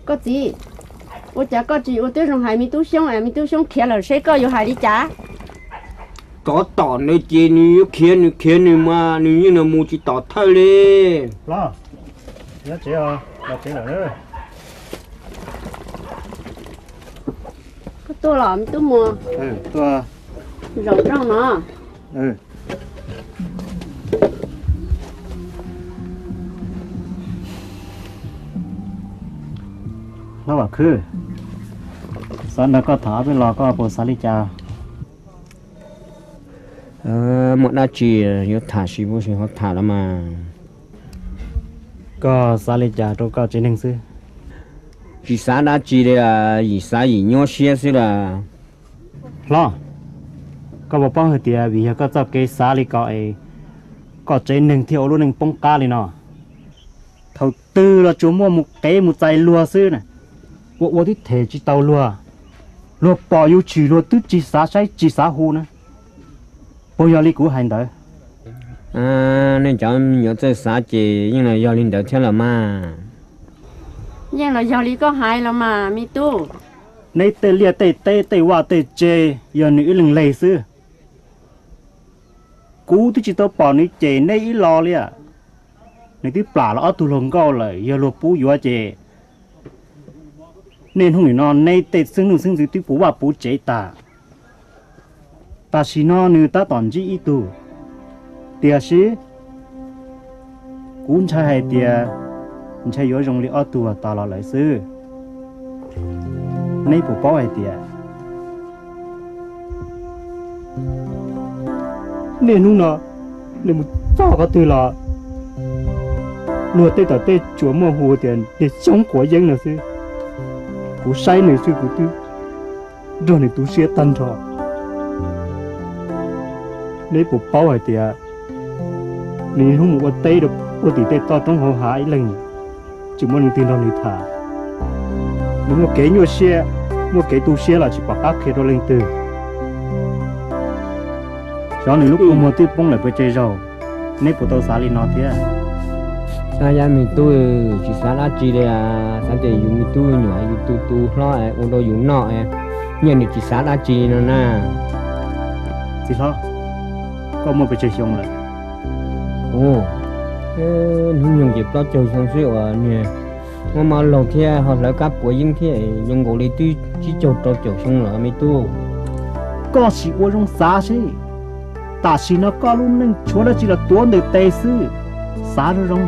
Koj txiv, ua cas koj tsis ua tib zoo hais me tub Xyoob es me tub Xyoob khiav lawm seb koj yuav hais li cas? Tab tom nws ces nws yuav khiav nws khiav nws mas nws yeej no mus tsis tom thawj li. Los, los tsev lawm. Koj tuaj los me tub Muas? Zaum nroog no. Hlob Vam Khwb, xav nrog koj tham ob peb lo, koj puas xav li cas? Muaj dab tsi yuav tham sis puas sim ho tham los mas. Koj xav li cas rau koj tsev neeg xwb? Tsis xav dab tsi li, yim xav yim nyuaj siab xwb las. Hlob, koj puas paub hais tias vim yog koj txoj kev xav li ko es koj tsev neeg thiaj ua lub neej poob qab li no? Thaum twg los tsuas muaj mus qev mus txais luag xwb na, ua ua tib them tsis tau luag, luag pom yus tshwm luag twb tsis xav saib tsis xav hu na. Puas yog li kuv hais ntawd? Nej cov me nyuam txawj xav ces yeej los yog li ntawd thiab los mas. Yeej los yog li koj hais los mas me tub. Neb tej liaj tej teb tej vaj tej tse yog nws ib leeg leg xwb. Kuv twb tsis tau pom nws cem neb ib lo li. Nws twb plam los ob tug hluas nkauj lawm, yog luag pub yuav ces niaj hnub nim no neb tej xeeb leej xeeb ntxwv twb puv vaj puv tsev tas. Tam sim no nws tab tom ntsib ib tug, tiam sis kuv ntshai hais tias ntshai yuav zoo li ob tug tas los lawm xwb. Neb puas paub hais tias niaj hnub no nws mus txog qhov twg los luag tej tom tej tsuas muaj hu tias niag Xyoob quav yeeb no xwb. Kuv saib nws xwb kuv twb nrog nws tu siab tag nrho. Neb puas paub hais tias nws hnub mus ua teb rau puag tim tej toj roob hauv hav ib leeg, tsis muaj leej twg nrog nws tham. Nws muaj kev nyuaj siab, muaj kev tu siab los tsis pom qab qhia rau leej twg. Xyov nws lub kua muag twb poob lawm pes tsawg zaug, neb puas tau xav li no thiab? Xav yam me tub, tsis xav dab tsi li, xav tias yus me tub nyuam yus tus tus hlob ua rau yus noj, nyiaj nws tsis xav dab tsi no na. Txiv hlob, koj muaj pes tsawg xyoo lawm? Hnub nyoog ces plaub caug xyoo xwb uas niag muaj mob laug thiab ho hlawv kab puav yeeb thiab, zoo nkaus li twb tsib caug rau caum xyoo lawm me tub. Koj sim ua zoo xav seb, tam sim no koj lub neej tshuav dab tsi los tuav ntawm tes xwb. Xav zoo zoo,